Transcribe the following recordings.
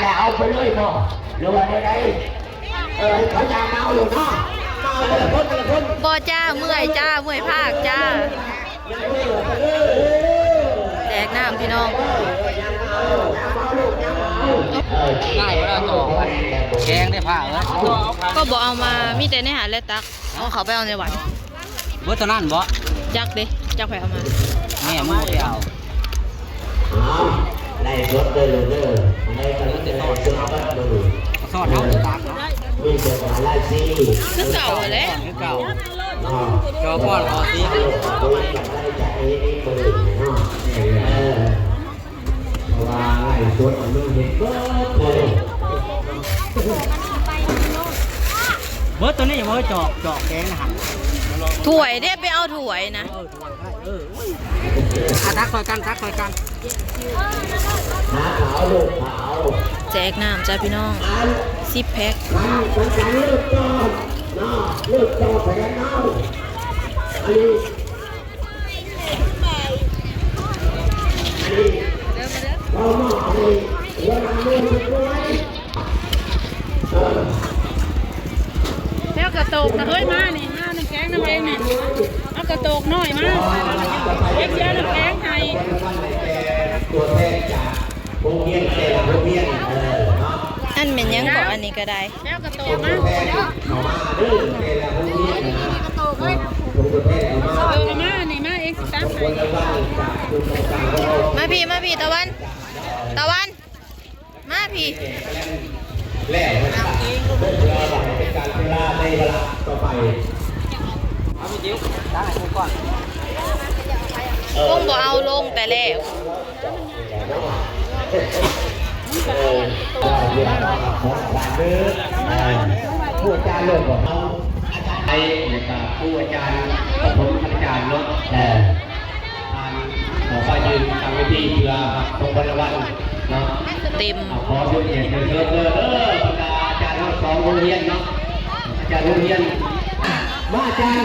ແລ້ວເອົາໄປເລີຍບໍ່ ຫຼືວ່າແນວໃດ? ເອີ ເຂົາຢາກມາເອົາໂລດເນາະ ມາເອົາແຕ່ລະຄົນ ແຕ່ລະຄົນ. ບໍ່ຈ້າ ເມື່ອຍຈ້າ ເມື່ອຍພາກຈ້າ. ແຈກນ້ຳພີ່ນ້ອງ. ງ່າຍແລ້ວ ແກງໄດ້ຜ້າເອີຍ ກໍບໍ່ເອົາມາ ມີແຕ່ໃນຫັ້ນແຫຼະຕັກ. ເອົາເຂົ້າໄປເອົາໃນວັດ ເບິດເທົ່ານັ້ນບໍ່? ຈັກເດ້ ຈັກໃຜເອົາມາ ແມ່ມຶງບໍ່ໄປເອົາ. ເອົາ ໄລຟ໌ສົດເດີລູກເດີ ອັນໃດກໍມີແຕ່ໄລຟ໌ສົດເບິດມື້ ສອນເຮົາຄືກັນເນາະ ມີແຕ່ລາຍຊີ ຄືເກົ່າຫັ້ນແຫຼະ ຄືເກົ່າ ເນາະ ຈໍປ້ອນຂໍຊີ ເອີ ເອີ ເພາະວ່າໄລຟ໌ສົດມັນເຮັດເບິດເລີຍ ເບິດໂຕນີ້ບໍ່? ຈອກ ຈອກແກງນະຫັ້ນ ຖ້ວຍເດ້ ໄປເອົາຖ້ວຍນະ ເອີ ຖ້ວຍໄດ້ ເອີ ໂອ້ຍ ອ່ະ ຕັກຊ່ອຍກັນ ຕັກຊ່ອຍກັນ ຫາຂາວລູກຂາວ ແຈກນ້ຳຈ້າພີ່ນ້ອງ ສິບແພັກ ຄັນ ຄັນເລີ່ມຕໍ່ເນາະ ເລີ່ມຕໍ່ແຜນເຮົາ ອັນນີ້ ແລ້ວກະໂຕກນະເຮີ້ຍ ມານີ້ ມານ້ຳແຂງນຳເອງນີ້ ເອົາກະໂຕກນ້ອຍມາ ເອງຊິເອົານ້ຳແຂງໃຫ້ ໂຮງຮຽນແຕ່ລະໂຮງຮຽນ ເອີ ເນາະ ອັນແມ່ນຫຍັງເກາະ ອັນນີ້ກະໄດ້ ແລ້ວກະໂຕກມາ ເຂົ້າມາເດີ ແຕ່ລະໂຮງຮຽນນະ ເອົາມານີ້ມາ ເອງຊິຕັກໃຫ້ ມາພີ້ ມາພີ້ ຕາວັນ ຕາວັນ ມາພີ້ ແລ້ວເພື່ອເປັນການເວລາໃນວາລະຕໍ່ໄປ ເອົາໄປຕິວ ຕັ້ງໃຫ້ຄົນກ່ອນ ຄົງບໍ່ເອົາລົງແຕ່ແລ້ວ ເອີ ຜູ້ອາຈານເລີກບໍ່ເຮົາ ອາຈານໄປ ແລ້ວກະຜູ້ອາຈານປະຖົມອາຈານເນາະ ເອີ ທ່ານຂໍໄປຢືນກາງເວທີເພື່ອຮັບຂອງຂວັນລາງວັນເນາະ ເຕັມ ຂໍເຊີນ ເຊີນເດີ ບັນດາອາຈານທັງສອງໂຮງຮຽນເນາະ ອາຈານໂຮງຮຽນ ມາອາຈານ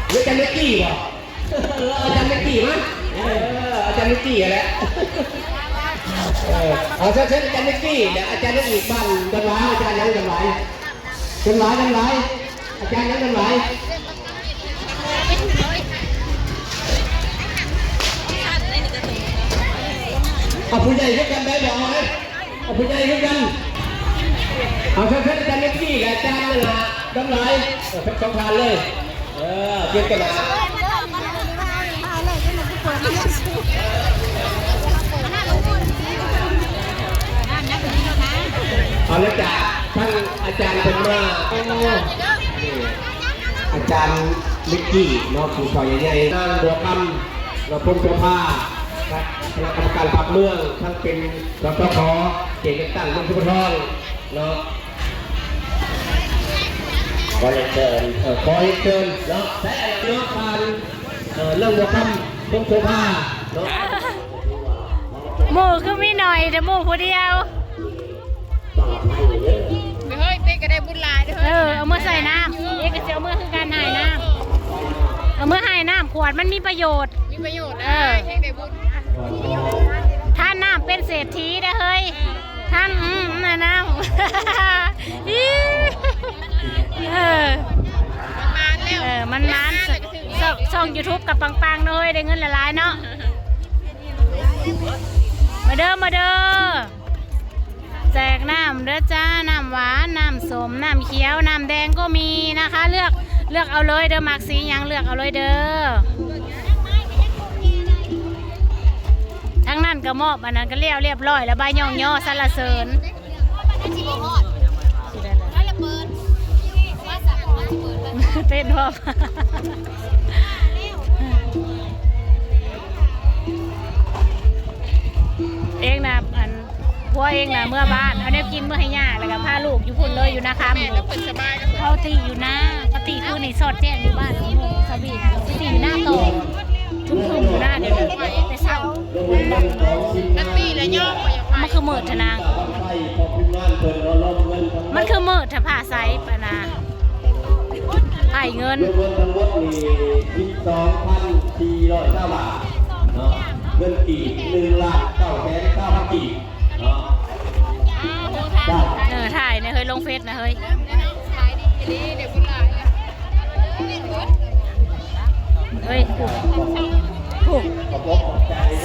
ຫຼືອາຈານເມກກີ້ບໍ່? ເອີ ອາຈານເມກກີ້ມາ ເອີ ອາຈານເມກກີ້ຫັ້ນແຫຼະ ເອີ ເອົາ ເຊີນ ເຊີນອາຈານເມກກີ້ ແລະອາຈານຍັງອີກບ້ານ ດອນຫວາຍ ອາຈານຫຍັງ ດອນຫວາຍ ດອນຫວາຍ ດອນຫວາຍ ອາຈານຫຍັງ ດອນຫວາຍ ເອົາຜູ້ໃຫຍ່ຄືກັນໄດ້ບໍ່ ເອົາ ເອົາຜູ້ໃຫຍ່ຄືກັນ ເອົາ ເຊີນ ເຊີນອາຈານເມກກີ້ ແລະອາຈານນັ້ນລະ ດອນຫວາຍ ເອີ ທັງສອງທ່ານເລີຍ. ເອີ ປ່ຽນກັນນະ ເອົາລະຈ້າ ທາງອາຈານເພິ່ນມາ ອາຈານເມກກີ້ເນາະ ຜູ້ເຖົ້າໃຫຍ່ ນາງບົວຄຳເນາະ ພົມໂສພາ ຄະນະກຳມະການພັກເມືອງ ທັງເປັນ ສສຂ ເຂດເລືອກຕັ້ງເມືອງສົມໂພທອງ ເນາະ ຂໍຮຽນເຊີນ ເອີ ຂໍຮຽນເຊີນເນາະ ແທ້ເນາະ ທ່ານ ເອີ ເລື່ອງບົວຄຳ ພົມໂສພາເນາະ ໝູ່ຄືມີໜ້ອຍແຕ່ໝູ່ຜູ້ດຽວ ເຮີ້ຍ ເປັນກະໄດ້ບຸນຫຼາຍເດີ ເອີ ເອົາເມືອໃສ່ນ້ຳ ເອກກະຊິເອົາເມືອຄືກັນ ໃຫ້ນ້ຳ ເອົາເມືອໃຫ້ນ້ຳຂວດ ມັນມີປະໂຫຍດ ມີປະໂຫຍດ ເອີ ແຮງໄດ້ບຸນ ທ່ານນ້ຳເປັນເສດຖີເດີເຮີ້ຍ ທ່ານ ອືມ ນະນ້ຳ ອີ ເອີ ມັນມານແລ້ວ ເອີ ມັນມານ ຊ່ອງ ຊ່ອງຢູທູບກະປັງໆເນາະເຮີ້ຍ ໄດ້ເງິນຫຼາຍໆເນາະ ມາເດີ ມາເດີ ແຈກນ້ຳເດີຈ້າ ນ້ຳຫວານ ນ້ຳສົ້ມ ນ້ຳຂຽວ ນ້ຳແດງກໍມີນະຄະ ເລືອກ ເລືອກເອົາເລີຍເດີ ມັກສີຫຍັງເລືອກເອົາເລີຍເດີ ທາງນັ້ນກະມອບ ອັນນັ້ນກະແລ້ວລຽບລ້ອຍລະ ໃບຍ້ອງຍໍສັນລະເສີນ ເຕັ້ນພ້ອມ ເອງນະ ອັນ ຜົວເອງນະເມືອບ້ານ ເອົາແນວກິນເມືອໃຫ້ຍ່າ ແລ້ວກະພາລູກຢູ່ພຸ້ນເລີຍ ຢູ່ນາຄຳ ແມ່ນ ເຂົາຕິຢູ່ນາ ປະຕິຄືນີ້ສອດແຈ້ງຢູ່ບ້ານ ສະບີນະ ປະຕິຢູ່ນາຕໍ່ ທຸ່ມໆຢູ່ນາ ດຽວນີ້ແຕ່ເຊົ້າ ມັນຄືມືດທະນາງ ມັນຄືມືດທະພາໄຊປະນາ ໄພເງິນ ລວມທັງໝົດນີ້ ສິບສອງພັນສີ່ຮ້ອຍຊາວບາດເນາະ ເງິນກີບ ໜຶ່ງລ້ານເກົ້າແສນຊາວພັນກີບເນາະ ຖ່າຍແດ່ເຮີ້ຍ ລົງເຟສນະເຮີ້ຍ ເຮີ້ຍ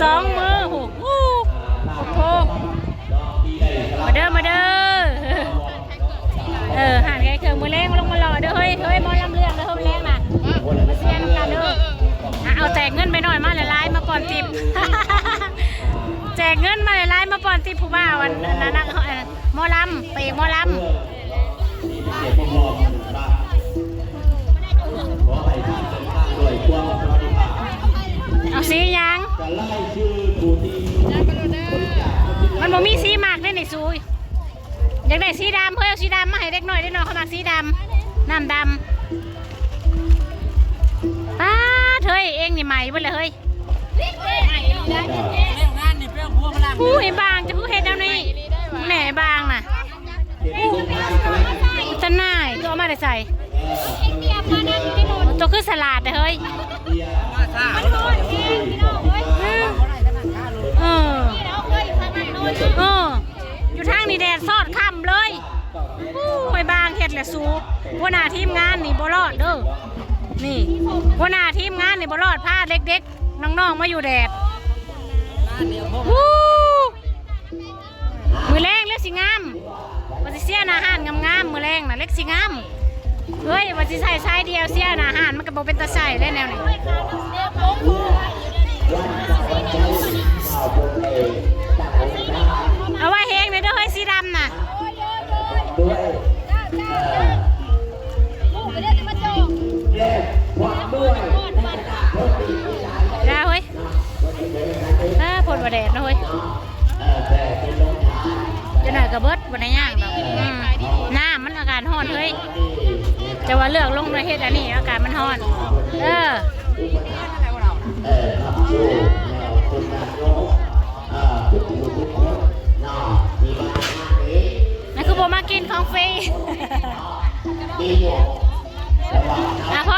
ສອງມື້ພຸ້ນ ໂອ້ ມາເດີ ມາເດີ ເອີ ຮ້ານຂາຍເຄື່ອງ ມື້ແລງລົງມາຫຼໍ່ເດີເຮີ້ຍ ເຮີ້ຍ ໝໍລຳເລື່ອງເດີເຮີ້ຍ ມື້ແລງນະ ມາເຊຍນຳກັນເດີ ອ່ະ ເອົາແຈກເງິນໄປໜ້ອຍ ມາຫຼາຍໆ ມາປ່ອນຕິບ ແຈກເງິນມາຫຼາຍໆ ມາປ່ອນຕິບຜູ້ບ່າວ ອັນ ອັນນັ້ນນະ ໝໍລຳ ພະເອກໝໍລຳ ເອົາສີຫຍັງ? ມັນບໍ່ມີສີມັກເດ້ນີ້ສູ ຢາກໄດ້ສີດຳ ເຮີ້ຍ ເອົາສີດຳມາໃຫ້ເດັກນ້ອຍ ເດັກນ້ອຍເຂົາມັກສີດຳ ນ້ຳດຳ ປາດ ເຮີ້ຍ ເອງນີ້ໃໝ່ເບິດແລ້ວເຮີ້ຍ ຜູ້ໃຫ້ບາງ ຈະຄືເຮັດແນວນີ້ ແນ່ບາງນະ ຕາໜ່າຍ ຕົວເອົາມາແຕ່ໃສ? ຕົວຄືສະຫຼາດແທ້ເຮີ້ຍ ເອີ ເອີ ຢູ່ທາງນີ້ແດດຊອດຄ່ຳເລີຍ ໂອ້ຍ ບາງເຮັດແຫຼະສູ ຫົວໜ້າທີມງານນີ້ບໍ່ລອດເດີ ນີ້ ຫົວໜ້າທີມງານນີ້ບໍ່ລອດ ພາເດັກໆ ນ້ອງໆ ມາຢູ່ແດດ ຮູ້ ມື້ແລງເລັບຊິງາມ ວ່າຊິເຊຍໜ້າຮ້ານງາມໆ ມື້ແລງນະ ເລັບຊິງາມ ເຮີ້ຍ ວ່າຊິໃສ່ຊາຍດຽວ ເຊຍໜ້າຮ້ານ ມັນກໍບໍ່ເປັນຕາໃສ່ແລ້ວແນວນີ້ ເອົາໄວ້ແຮງແດ່ເດີເຮີ້ຍ ສີດຳນະ ລາເຮີ້ຍ ເອີ ພົ້ນວ່າແດດເນາະເຮີ້ຍ ຈັກໜ້ອຍກໍເບິດ ບໍ່ໄດ້ຍ່າງດອກ ອືມ ນ້ຳມັນອາກາດຮ້ອນເຮີ້ຍ ແຕ່ວ່າເລືອກລົງມາເຮັດອັນນີ້ ອາກາດມັນຮ້ອນ ເອີ ນັ້ນຄືບໍ່ມາກິນຂອງຟຣີ ອ່ະ ພໍ